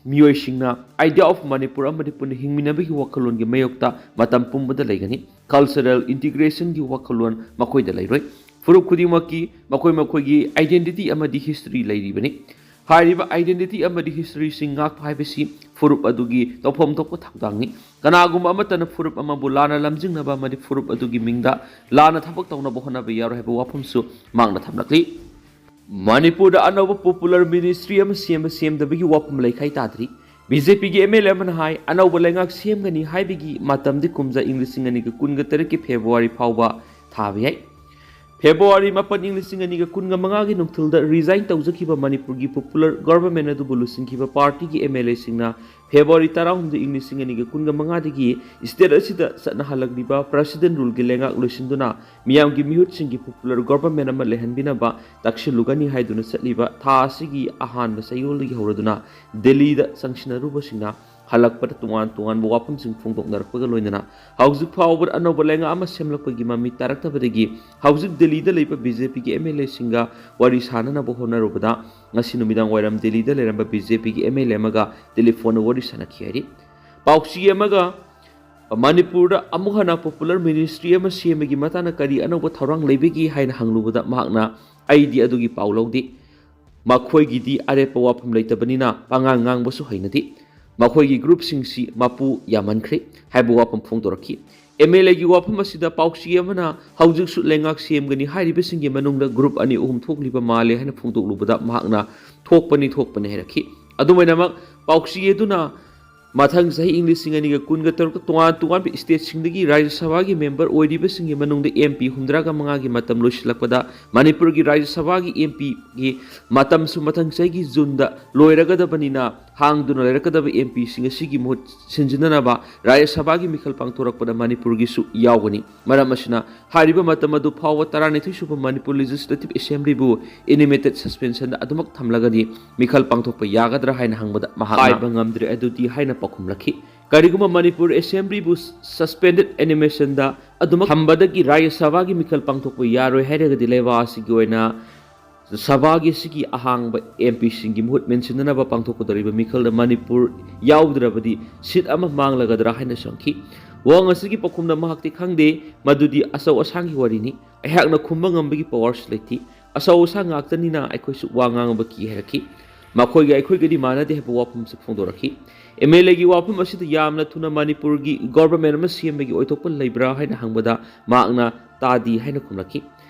ꯃꯤꯑꯣꯏꯁꯤꯡꯅ Idea of ꯃꯅꯤꯄꯨꯔ ꯑꯃꯗꯤ ꯄꯨꯟꯅ ꯍꯤꯡꯃꯤꯟꯅꯕꯒꯤ ꯋꯥꯈꯜꯂꯣꯟꯒꯤ ꯃꯥꯌꯣꯛꯇ ꯃꯇꯝ ꯄꯨꯝꯕꯗ ꯂꯩꯒꯅꯤ꯫ ꯀꯜꯆꯔꯦꯜ ꯏꯟꯇꯤꯒ꯭ꯔꯦꯁꯟꯒꯤ ꯋꯥꯈꯜꯂꯣꯟ ꯃꯈꯣꯏꯗ ꯂꯩꯔꯣꯏ꯫ ꯐꯨꯔꯨꯞ ꯈꯨꯗꯤꯡꯃꯛꯀꯤ ꯃꯈꯣꯏ ꯃꯈꯣꯏꯒꯤ ꯑꯥꯏꯗꯦꯟꯇꯤꯇꯤ ꯑꯃꯗꯤ ꯍꯤꯁꯇ꯭ꯔꯤ ꯂꯩꯔꯤꯕꯅꯤ꯫ ꯍꯥꯏꯔꯤꯕ ꯑꯥꯏꯗꯦꯟꯇꯤꯇꯤ ꯑꯃꯗꯤ ꯍꯤꯁꯇ꯭ꯔꯤꯁꯤꯡ ꯉꯥꯛꯄ ꯍꯥꯏꯕꯁꯤ ꯐꯨꯔꯨꯞ ꯑꯗꯨꯒꯤ ꯇꯧꯐꯝ ꯊꯣꯛꯄ ꯊꯧꯗꯥꯡꯅꯤ꯫ ꯀꯅꯥꯒꯨꯝꯕ ꯑꯃꯠꯇꯅ ꯐꯨꯔꯨꯞ ꯑꯃꯕꯨ ꯂꯥꯟꯅ ꯂꯝꯖꯤꯡꯅꯕ ꯑꯃꯗꯤ ꯐꯨꯔꯨꯞ ꯑꯗꯨꯒꯤ ꯃꯤꯡꯗ ꯂꯥꯟꯅ ꯊꯕꯛ ꯇꯧꯅꯕ ꯍꯣꯠꯅꯕ ꯌꯥꯔꯣꯏ ꯍꯥꯏꯕ ꯋꯥꯐꯝꯁꯨ ꯃꯍꯥꯛꯅ ꯊꯝꯂꯛꯂꯤ꯫ ꯃꯅꯤꯄꯨꯔꯗ ꯑꯅꯧꯕ ꯄꯣꯄꯨꯂꯔ ꯃꯤꯅꯤꯁꯇ꯭ꯔꯤ ꯑꯃ ꯁꯦꯝꯕ ꯁꯦꯝꯗꯕꯒꯤ ꯋꯥꯐꯝ ꯂꯩꯈꯥꯏ ꯇꯥꯗ꯭ꯔꯤ꯫ ꯕꯤ ꯖꯦ ꯄꯤꯒꯤ ꯑꯦꯝ ꯑꯦꯜ ꯑꯦ ꯑꯃꯅ ꯍꯥꯏ, ꯑꯅꯧꯕ ꯂꯩꯉꯥꯛ ꯁꯦꯝꯒꯅꯤ ꯍꯥꯏꯕꯒꯤ ꯃꯇꯝꯗꯤ ꯀꯨꯝꯖꯥ ꯏꯪ ꯂꯤꯁꯤꯡ ꯑꯅꯤꯒ ꯀꯨꯟꯒ ꯇꯔꯦꯠꯀꯤ ꯐꯦꯕ꯭ꯔꯨꯋꯥꯔꯤ ꯐꯥꯎꯕ ꯊꯥꯕ ꯌꯥꯏ꯫ ꯐꯦꯕ꯭ꯔꯨꯋꯥꯔꯤ ꯃꯥꯄꯟ, ꯏꯪ ꯂꯤꯁꯤꯡ ꯑꯅꯤꯒ ꯀꯨꯟꯒ ꯃꯉꯥꯒꯤ ꯅꯨꯡꯊꯤꯜꯗ resign ꯇꯧꯖꯈꯤꯕ ꯃꯅꯤꯄꯨꯔꯒꯤ popular government ꯑꯗꯨꯕꯨ ꯂꯨꯆꯤꯡꯈꯤꯕ partyꯒꯤ ꯑꯦꯝ ꯑꯦꯜ ꯑꯦꯁꯤꯡꯅ ꯐꯦꯕ꯭ꯔꯨꯋꯥꯔꯤ ꯇꯔꯥꯍꯨꯝꯗꯣꯏ, ꯏꯪ ꯂꯤꯁꯤꯡ ꯑꯅꯤꯒ ꯀꯨꯟꯒ ꯃꯉꯥꯗꯒꯤ state ꯑꯁꯤꯗ ꯆꯠꯅꯍꯜꯂꯛꯂꯤꯕ president ruleꯒꯤ ꯂꯩꯉꯥꯛ ꯂꯣꯏꯁꯤꯟꯗꯨꯅ ꯃꯤꯌꯥꯝꯒꯤ ꯃꯤꯍꯨꯠꯁꯤꯡꯒꯤ popular government ꯑꯃ ꯂꯩꯍꯟꯕꯤꯅꯕ ꯇꯛꯁꯤꯜꯂꯨꯒꯅꯤ ꯍꯥꯏꯗꯨꯅ ꯆꯠꯂꯤꯕ ꯊꯥ ꯑꯁꯤꯒꯤ ꯑꯍꯥꯟꯕ ꯆꯌꯣꯜꯗꯒꯤ ꯍꯧꯔꯗꯨꯅ ꯗꯦꯜꯂꯤꯗ ꯆꯪꯁꯤꯟꯅꯔꯨꯕꯁꯤꯡꯅ ꯍꯜꯂꯛꯄꯗ ꯇꯣꯉꯥꯟ ꯇꯣꯉꯥꯟꯕ ꯋꯥꯐꯝꯁꯤꯡ ꯐꯣꯡꯗꯣꯛꯅꯔꯛꯄꯒ ꯂꯣꯏꯅꯅ ꯍꯧꯖꯤꯛ ꯐꯥꯎꯕꯗ ꯑꯅꯧꯕ ꯂꯩꯉꯥꯛ ꯑꯃ ꯁꯦꯝꯂꯛꯄꯒꯤ ꯃꯃꯤ ꯇꯥꯔꯛꯇꯕꯗꯒꯤ ꯍꯧꯖꯤꯛ ꯗꯦꯜꯂꯤꯗ ꯂꯩꯕ ꯕꯤ ꯖꯦ ꯄꯤꯒꯤ ꯑꯦꯝ ꯑꯦꯜ ꯑꯦꯁꯤꯡꯒ ꯋꯥꯔꯤ ꯁꯥꯅꯅꯕ ꯍꯣꯠꯅꯔꯨꯕꯗ ꯉꯁꯤ ꯅꯨꯃꯤꯗꯥꯡ ꯋꯥꯏꯔꯝ ꯗꯦꯜꯂꯤꯗ ꯂꯩꯔꯝꯕ ꯕꯤ ꯖꯦ ꯄꯤꯒꯤ ꯑꯦꯝ ꯑꯦꯜ ꯑꯦ ꯑꯃꯒ ꯇꯦꯂꯤꯐꯣꯟꯗ ꯋꯥꯔꯤ ꯁꯥꯟꯅꯈꯤ ꯍꯥꯏꯔꯤ꯫ ꯄꯥꯎꯆꯦ ꯑꯃꯒ ꯃꯅꯤꯄꯨꯔꯗ ꯑꯃꯨꯛ ꯍꯟꯅ popular ministry ꯑꯃ ꯁꯦꯝꯕꯒꯤ ꯃꯇꯥꯡꯗ ꯀꯔꯤ ꯑꯅꯧꯕ ꯊꯧꯔꯥꯡ ꯂꯩꯕꯒꯦ ꯍꯥꯏꯅ ꯍꯪꯂꯨꯕꯗ ꯃꯍꯥꯛꯅ, "ꯑꯩꯗꯤ ꯑꯗꯨꯒꯤ ꯄꯥꯎ ꯂꯧꯗꯦ꯫ ꯃꯈꯣꯏꯒꯤꯗꯤ ꯑꯔꯦꯞꯄ ꯋꯥꯐꯝ ꯂꯩꯇꯕꯅꯤꯅ ꯄꯉꯥꯡ ꯉꯥꯡꯕꯁꯨ ꯍꯩꯅꯗꯦ꯫ ꯃꯈꯣꯏꯒꯤ groupꯁꯤꯡꯁꯤ ꯃꯄꯨ ꯌꯥꯝꯃꯟꯈ꯭ꯔꯦ" ꯍꯥꯏꯕ ꯋꯥꯐꯝ ꯐꯣꯡꯗꯣꯔꯛꯈꯤ꯫ ꯑꯦꯝ ꯑꯦꯜ ꯑꯦꯒꯤ ꯋꯥꯐꯝ ꯑꯁꯤꯗ ꯄꯥꯎꯆꯦ ꯑꯃꯅ ꯍꯧꯖꯤꯛꯁꯨ ꯂꯩꯉꯥꯛ ꯁꯦꯝꯒꯅꯤ ꯍꯥꯏꯔꯤꯕꯁꯤꯡꯒꯤ ꯃꯅꯨꯡꯗ group ꯑꯅꯤ ꯑꯍꯨꯝ ꯊꯣꯛꯂꯤꯕ ꯃꯥꯜꯂꯦ ꯍꯥꯏꯅ ꯐꯣꯡꯗꯣꯛꯂꯨꯕꯗ ꯃꯍꯥꯛꯅ, "ꯊꯣꯛꯄꯅꯤ, ꯊꯣꯛꯄꯅꯤ" ꯍꯥꯏꯔꯛꯈꯤ꯫ ꯑꯗꯨꯃꯥꯏꯅꯃꯛ ꯄꯥꯎꯆꯦ ꯑꯗꯨꯅ ꯃꯊꯪ ꯆꯍꯤ ꯏꯪ ꯂꯤꯁꯤꯡ ꯑꯅꯤꯒ ꯀꯨꯟꯒ ꯇꯔꯨꯛꯇ ꯇꯣꯉꯥꯟ ꯇꯣꯉꯥꯟꯕ stateꯁꯤꯡꯗꯒꯤ ꯔꯥꯖ꯭ꯌ ꯁꯚꯥꯒꯤ member ꯑꯣꯏꯔꯤꯕꯁꯤꯡꯒꯤ ꯃꯅꯨꯡꯗ ꯑꯦꯝ ꯄꯤ ꯍꯨꯝꯗ꯭ꯔꯥꯒ ꯃꯉꯥꯒꯤ ꯃꯇꯝ ꯂꯣꯏꯁꯤꯜꯂꯛꯄꯗ ꯃꯅꯤꯄꯨꯔꯒꯤ ꯔꯥꯖ꯭ꯌ ꯁꯚꯥꯒꯤ ꯑꯦꯝ ꯄꯤꯒꯤ ꯃꯇꯝꯁꯨ ꯃꯊꯪ ꯆꯍꯤꯒꯤ ꯖꯨꯟꯗ ꯂꯣꯏꯔꯒꯗꯕꯅꯤꯅ ꯍꯥꯡꯗꯨꯅ ꯂꯩꯔꯛꯀꯗꯕ ꯑꯦꯝ ꯄꯤꯁꯤꯡ ꯑꯁꯤꯒꯤ ꯃꯍꯨꯠ ꯁꯤꯟꯖꯤꯟꯅꯅꯕ ꯔꯥꯖ꯭ꯌ ꯁꯚꯥꯒꯤ ꯃꯤꯈꯜ ꯄꯥꯡꯊꯣꯔꯛꯄꯗ ꯃꯅꯤꯄꯨꯔꯒꯤꯁꯨ ꯌꯥꯎꯒꯅꯤ꯫ ꯃꯔꯝ ꯑꯁꯤꯅ ꯍꯥꯏꯔꯤꯕ ꯃꯇꯝ ꯑꯗꯨ ꯐꯥꯎꯕ ꯇꯔꯥꯅꯤꯊꯣꯏ ꯁꯨꯕ ꯃꯅꯤꯄꯨꯔ Legislative Assemblyꯕꯨ animated suspensionꯗ ꯑꯗꯨꯃꯛ ꯊꯝꯂꯒꯗꯤ ꯃꯤꯈꯜ ꯄꯥꯡꯊꯣꯛꯄ ꯌꯥꯒꯗ꯭ꯔꯥ ꯍꯥꯏꯅ ꯍꯪꯕꯗ ꯃꯍꯥꯛꯅ, "ꯍꯥꯏꯕ ꯉꯝꯗ꯭ꯔꯦ ꯑꯗꯨꯗꯤ" ꯍꯥꯏꯅ ꯄꯥꯎꯈꯨꯝꯂꯛꯈꯤ꯫ ꯀꯔꯤꯒꯨꯝꯕ ꯃꯅꯤꯄꯨꯔ Assemblyꯕꯨ suspended animationꯗ ꯑꯗꯨꯃꯛ ꯊꯝꯕꯗꯒꯤ ꯔꯥꯖ꯭ꯌ ꯁꯚꯥꯒꯤ ꯃꯤꯈꯜ ꯄꯥꯡꯊꯣꯛꯄ ꯌꯥꯔꯣꯏ ꯍꯥꯏꯔꯒꯗꯤ ꯂꯩꯕꯥꯛ ꯑꯁꯤꯒꯤ ꯑꯣꯏꯅ ꯁꯚꯥꯒꯤ ꯁꯤꯒꯤ ꯑꯍꯥꯡꯕ ꯑꯦꯝ ꯄꯤꯁꯤꯡꯒꯤ ꯃꯍꯨꯠ ꯃꯦꯟꯁꯤꯟꯅꯅꯕ ꯄꯥꯡꯊꯣꯛꯀꯗꯧꯔꯤꯕ ꯃꯤꯈꯜꯗ ꯃꯅꯤꯄꯨꯔ ꯌꯥꯎꯗ꯭ꯔꯕꯗꯤ seat ꯑꯃ ꯃꯥꯡꯂꯒꯗ꯭ꯔꯥ ꯍꯥꯏꯅꯁꯨ ꯍꯪꯈꯤ꯫ ꯋꯥꯍꯪ ꯑꯁꯤꯒꯤ ꯄꯥꯎꯈꯨꯝꯗ ꯃꯍꯥꯛꯇꯤ, "ꯈꯪꯗꯦ, ꯃꯗꯨꯗꯤ ꯑꯆꯧ ꯑꯁꯥꯡꯒꯤ ꯋꯥꯔꯤꯅꯤ꯫ ꯑꯩꯍꯥꯛꯅ ꯈꯨꯝꯕ ꯉꯝꯕꯒꯤ powerꯁꯨ ꯂꯩꯇꯦ꯫ ꯑꯆꯧ ꯑꯁꯥꯡ ꯉꯥꯛꯇꯅꯤꯅ ꯑꯩꯈꯣꯏꯁꯨ ꯋꯥ ꯉꯥꯡꯕ ꯀꯤ" ꯍꯥꯏꯔꯛꯈꯤ꯫ ꯃꯈꯣꯏꯒ ꯑꯩꯈꯣꯏꯒꯗꯤ ꯃꯥꯟꯅꯗꯦ ꯍꯥꯏꯕ ꯋꯥꯐꯝꯁꯨ ꯐꯣꯡꯗꯣꯔꯛꯈꯤ꯫ ꯑꯦꯝ ꯑꯦꯜ ꯑꯦꯒꯤ ꯋꯥꯐꯝ ꯑꯁꯤꯗ ꯌꯥꯝꯅ ꯊꯨꯅ ꯃꯅꯤꯄꯨꯔꯒꯤ government ꯑꯃ ꯁꯦꯝꯕꯒꯤ ꯑꯣꯏꯊꯣꯛꯄ ꯂꯩꯕ꯭ꯔꯥ ꯍꯥꯏꯅ ꯍꯪꯕꯗ ꯃꯍꯥꯛꯅ, "ꯇꯥꯗꯦ" ꯍꯥꯏꯅ ꯈꯨꯝꯂꯛꯈꯤ꯫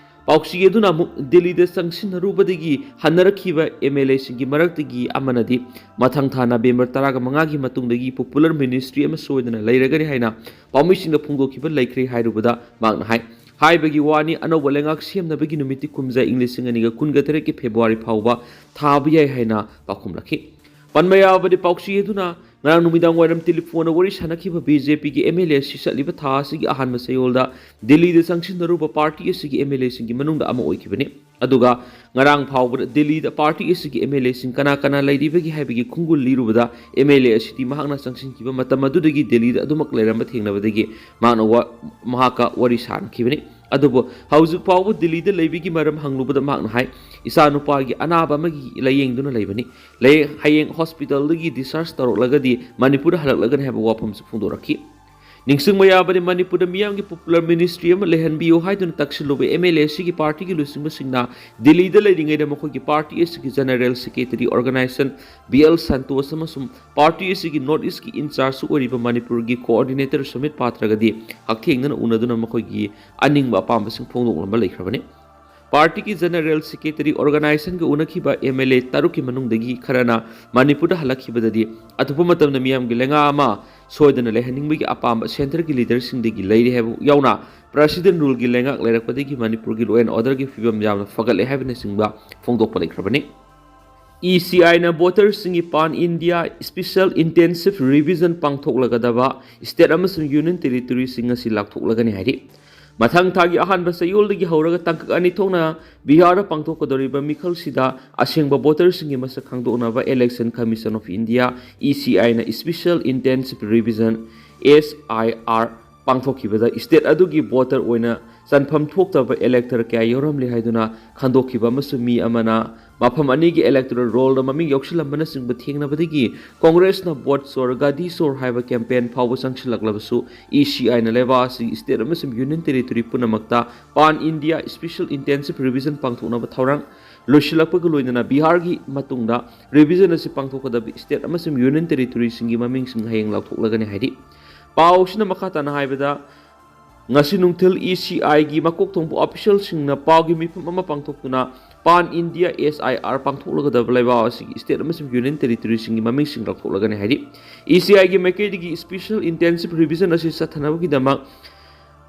ꯄꯥꯎꯆꯦ ꯑꯗꯨꯅ ꯑꯃꯨꯛ ꯗꯤꯜꯂꯤꯗ ꯆꯪꯁꯤꯟꯅꯔꯨꯕꯗꯒꯤ ꯍꯟꯅꯔꯛꯈꯤꯕ ꯑꯦꯝ ꯑꯦꯜ ꯑꯦꯁꯤꯡꯒꯤ ꯃꯔꯛꯇꯒꯤ ꯑꯃꯅꯗꯤ ꯃꯊꯪ ꯊꯥ ꯅꯕꯦꯝꯕꯔ ꯇꯔꯥꯃꯉꯥꯒꯤ ꯃꯇꯨꯡꯗꯒꯤ popular ministry ꯑꯃ ꯁꯣꯏꯗꯅ ꯂꯩꯔꯒꯅꯤ ꯍꯥꯏꯅ ꯄꯥꯎꯃꯤꯁꯤꯡꯗ ꯐꯣꯡꯗꯣꯛꯈꯤꯕ ꯂꯩꯈ꯭ꯔꯦ ꯍꯥꯏꯔꯨꯕꯗ ꯃꯍꯥꯛꯅ ꯍꯥꯏ, ꯍꯥꯏꯕꯒꯤ ꯋꯥꯅꯤ, ꯑꯅꯧꯕ ꯂꯩꯉꯥꯛ ꯁꯦꯝꯅꯕꯒꯤ ꯅꯨꯃꯤꯠꯇꯤ ꯀꯨꯝꯖꯥ ꯏꯪ ꯂꯤꯁꯤꯡ ꯑꯅꯤꯒ ꯀꯨꯟꯒ ꯇꯔꯦꯠꯀꯤ ꯐꯦꯕ꯭ꯔꯨꯋꯥꯔꯤ ꯐꯥꯎꯕ ꯊꯥꯕ ꯌꯥꯏ ꯍꯥꯏꯅ ꯄꯥꯎꯈꯨꯝꯂꯛꯈꯤ꯫ ꯄꯟꯕ ꯌꯥꯕꯗꯤ, ꯄꯥꯎꯆꯦ ꯑꯗꯨꯅ ꯉꯔꯥꯡ ꯅꯨꯃꯤꯗꯥꯡ ꯋꯥꯏꯔꯝ ꯇꯦꯂꯤꯐꯣꯟꯗ ꯋꯥꯔꯤ ꯁꯥꯟꯅꯈꯤꯕ ꯕꯤ ꯖꯦ ꯄꯤꯒꯤ ꯑꯦꯝ ꯑꯦꯜ ꯑꯦ ꯑꯁꯤ ꯆꯠꯂꯤꯕ ꯊꯥ ꯑꯁꯤꯒꯤ ꯑꯍꯥꯟꯕ ꯆꯌꯣꯜꯗ ꯗꯤꯜꯂꯤꯗ ꯆꯪꯁꯤꯟꯅꯔꯨꯕ ꯄꯥꯔꯇꯤ ꯑꯁꯤꯒꯤ ꯑꯦꯝ ꯑꯦꯜ ꯑꯦꯁꯤꯡꯒꯤ ꯃꯅꯨꯡꯗ ꯑꯃ ꯑꯣꯏꯈꯤꯕꯅꯤ꯫ ꯑꯗꯨꯒ ꯉꯔꯥꯡ ꯐꯥꯎꯕꯗ ꯗꯤꯜꯂꯤꯗ ꯄꯥꯔꯇꯤ ꯑꯁꯤꯒꯤ ꯑꯦꯝ ꯑꯦꯜ ꯑꯦꯁꯤꯡ ꯀꯅꯥ ꯀꯅꯥ ꯂꯩꯔꯤꯕꯒꯦ ꯍꯥꯏꯕꯒꯤ ꯈꯣꯡꯒꯨꯜ ꯂꯤꯔꯨꯕꯗ, ꯑꯦꯝ ꯑꯦꯜ ꯑꯦ ꯑꯁꯤꯗꯤ ꯃꯍꯥꯛꯅ ꯆꯪꯁꯤꯟꯈꯤꯕ ꯃꯇꯝ ꯑꯗꯨꯗꯒꯤ ꯗꯤꯜꯂꯤꯗ ꯑꯗꯨꯃꯛ ꯂꯩꯔꯝꯕ ꯊꯦꯡꯅꯕꯗꯒꯤ ꯃꯍꯥꯛꯅ ꯋꯥ-, ꯃꯍꯥꯛꯀ ꯋꯥꯔꯤ ꯁꯥꯅꯈꯤꯕꯅꯤ꯫ ꯑꯗꯨꯕꯨ ꯍꯧꯖꯤꯛ ꯐꯥꯎꯕ ꯗꯤꯜꯂꯤꯗ ꯂꯩꯕꯒꯤ ꯃꯔꯝ ꯍꯪꯂꯨꯕꯗ ꯃꯍꯥꯛꯅ ꯍꯥꯏ, "ꯏꯆꯥꯅꯨꯄꯥꯒꯤ ꯑꯅꯥꯕ ꯑꯃꯒꯤ ꯂꯥꯌꯦꯡꯗꯨꯅ ꯂꯩꯕꯅꯤ꯫ ꯂꯥꯌꯦꯡ-, ꯍꯌꯦꯡ ꯍꯣꯁꯄꯤꯇꯥꯜꯗꯒꯤ discharge ꯇꯧꯔꯛꯂꯒꯗꯤ ꯃꯅꯤꯄꯨꯔꯗ ꯍꯜꯂꯛꯂꯒꯅꯤ" ꯍꯥꯏꯕ ꯋꯥꯐꯝꯁꯨ ꯐꯣꯡꯗꯣꯔꯛꯈꯤ꯫ ꯅꯤꯡꯁꯤꯡꯕ ꯌꯥꯕꯗꯤ, ꯃꯅꯤꯄꯨꯔꯗ ꯃꯤꯌꯥꯝꯒꯤ popular ministry ꯑꯃ ꯂꯩꯍꯟꯕꯤꯌꯨ ꯍꯥꯏꯗꯨꯅ ꯇꯛꯁꯤꯜꯂꯨꯕ ꯑꯦꯝ ꯑꯦꯜ ꯑꯦ ꯑꯁꯤꯒꯤ ꯄꯥꯔꯇꯤꯒꯤ ꯂꯨꯆꯤꯡꯕꯁꯤꯡꯅ ꯗꯤꯜꯂꯤꯗ ꯂꯩꯔꯤꯉꯩꯗ ꯃꯈꯣꯏꯒꯤ ꯄꯥꯔꯇꯤ ꯑꯁꯤꯒꯤ general secretary organization B L Santosh ꯑꯃꯁꯨꯡ ꯄꯥꯔꯇꯤ ꯑꯁꯤꯒꯤ North East ꯀꯤ in charge ꯁꯨ ꯑꯣꯏꯔꯤꯕ ꯃꯅꯤꯄꯨꯔꯒꯤ coordinator ꯁꯨꯃꯤꯠ ꯄꯥꯇ꯭ꯔꯒꯗꯤ ꯍꯛꯊꯦꯡꯅꯅ ꯎꯅꯗꯨꯅ ꯃꯈꯣꯏꯒꯤ ꯑꯅꯤꯡꯕ ꯑꯄꯥꯝꯕꯁꯤꯡ ꯐꯣꯡꯗꯣꯛꯂꯝꯕ ꯂꯩꯈ꯭ꯔꯕꯅꯤ꯫ ꯄꯥꯔꯇꯤꯒꯤ general secretary organization ꯒ ꯎꯅꯈꯤꯕ ꯑꯦꯝ ꯑꯦꯜ ꯑꯦ ꯇꯔꯨꯛꯀꯤ ꯃꯅꯨꯡꯗꯒꯤ ꯈꯔꯅ ꯃꯅꯤꯄꯨꯔꯗ ꯍꯜꯂꯛꯈꯤꯕꯗꯗꯤ ꯑꯊꯨꯕ ꯃꯇꯝꯗ ꯃꯤꯌꯥꯝꯒꯤ ꯂꯩꯉꯥꯛ ꯑꯃ ꯁꯣꯏꯗꯅ ꯂꯩꯍꯟꯅꯤꯡꯕꯒꯤ ꯑꯄꯥꯝꯕ centre ꯒꯤ leader ꯁꯤꯡꯗꯒꯤ ꯂꯩꯔꯦ ꯍꯥꯏꯕ ꯌꯥꯎꯅ President rule ꯒꯤ ꯂꯩꯉꯥꯛ ꯂꯩꯔꯛꯄꯗꯒꯤ ꯃꯅꯤꯄꯨꯔꯒꯤ law and order ꯒꯤ ꯐꯤꯕꯝ ꯌꯥꯝꯅ ꯐꯒꯠꯂꯦ ꯍꯥꯏꯕꯅꯆꯤꯡꯕ ꯐꯣꯡꯗꯣꯛꯄ ꯂꯩꯈ꯭ꯔꯕꯅꯤ꯫ ꯏ ꯁꯤ ꯑꯥꯏ ꯅ voter ꯁꯤꯡꯒꯤ Pan India Special Intensive Revision ꯄꯥꯡꯊꯣꯛꯂꯒꯗꯕ state ꯑꯃꯁꯨꯡ union territory ꯁꯤꯡ ꯑꯁꯤ ꯂꯥꯎꯊꯣꯛꯂꯒꯅꯤ ꯍꯥꯏꯔꯤ꯫ ꯃꯊꯪ ꯊꯥꯒꯤ ꯑꯍꯥꯟꯕ ꯆꯌꯣꯜꯗꯒꯤ ꯍꯧꯔꯒ ꯇꯥꯡꯀꯛ ꯑꯅꯤ ꯊꯣꯛꯅ ꯕꯤꯍꯥꯔꯗ ꯄꯥꯡꯊꯣꯛꯀꯗꯧꯔꯤꯕ ꯃꯤꯈꯜꯁꯤꯗ ꯑꯁꯦꯡꯕ voter ꯁꯤꯡꯒꯤ ꯃꯁꯛ ꯈꯪꯗꯣꯛꯅꯕ Election Commission of India, E C I ꯅ Special Intensive Revision, ꯑꯦꯁ ꯑꯥꯏ ꯑꯥꯔ, ꯄꯥꯡꯊꯣꯛꯈꯤꯕꯗ state ꯑꯗꯨꯒꯤ voter ꯑꯣꯏꯅ ꯆꯟꯐꯝ ꯊꯣꯛꯇꯕ elector ꯀꯌꯥ ꯌꯥꯎꯔꯝꯂꯦ ꯍꯥꯏꯗꯨꯅ ꯈꯟꯗꯣꯛꯈꯤꯕ ꯑꯃꯁꯨꯡ ꯃꯤ ꯑꯃꯅ ꯃꯐꯝ ꯑꯅꯤꯒꯤ electoral roll ꯗ ꯃꯃꯤꯡ ꯌꯥꯎꯁꯤꯜꯂꯝꯕꯅꯆꯤꯡꯕ ꯊꯦꯡꯅꯕꯗꯒꯤ ꯀꯣꯡꯒ꯭ꯔꯦꯁꯅ "Vote Chor, Gadi Chor" ꯍꯥꯏꯕ campaign ꯐꯥꯎꯕ ꯆꯪꯁꯤꯜꯂꯛꯂꯕꯁꯨ, ꯏ ꯁꯤ ꯑꯥꯏ ꯅ ꯂꯩꯕꯥꯛ ꯑꯁꯤꯒꯤ state ꯑꯃꯁꯨꯡ union territory ꯄꯨꯝꯅꯃꯛꯇ Pan India Special Intensive Revision ꯄꯥꯡꯊꯣꯛꯅꯕ ꯊꯧꯔꯥꯡ ꯂꯣꯏꯁꯤꯜꯂꯛꯄꯒ ꯂꯣꯏꯅꯅ ꯕꯤꯍꯥꯔꯒꯤ ꯃꯇꯨꯡꯗ revision ꯑꯁꯤ ꯄꯥꯡꯊꯣꯛꯀꯗꯕ state ꯑꯃꯁꯨꯡ union territory ꯁꯤꯡꯒꯤ ꯃꯃꯤꯡꯁꯤꯡ ꯍꯌꯦꯡ ꯂꯥꯎꯊꯣꯛꯂꯒꯅꯤ ꯍꯥꯏꯔꯤ꯫ ꯄꯥꯎ ꯑꯁꯤꯅ ꯃꯈꯥ ꯇꯥꯅ ꯍꯥꯏꯕꯗ, ꯉꯁꯤ ꯅꯨꯡꯊꯤꯜ E C I ꯒꯤ ꯃꯀꯣꯛ ꯊꯣꯡꯕ officialꯁꯤꯡꯅ ꯄꯥꯎꯒꯤ ꯃꯤꯐꯝ ꯑꯃ ꯄꯥꯡꯊꯣꯛꯇꯨꯅ Pan India S I R ꯄꯥꯡꯊꯣꯛꯂꯒꯗꯕ ꯂꯩꯕꯥꯛ ꯑꯁꯤꯒꯤ state ꯑꯃꯁꯨꯡ union territoryꯁꯤꯡꯒꯤ ꯃꯃꯤꯡꯁꯤꯡ ꯂꯥꯎꯊꯣꯛꯂꯒꯅꯤ ꯍꯥꯏꯔꯤ꯫ E C I ꯒꯤ ꯃꯥꯏꯀꯩꯗꯒꯤ special intensive revision ꯑꯁꯤ ꯆꯠꯊꯅꯕꯒꯤꯗꯃꯛ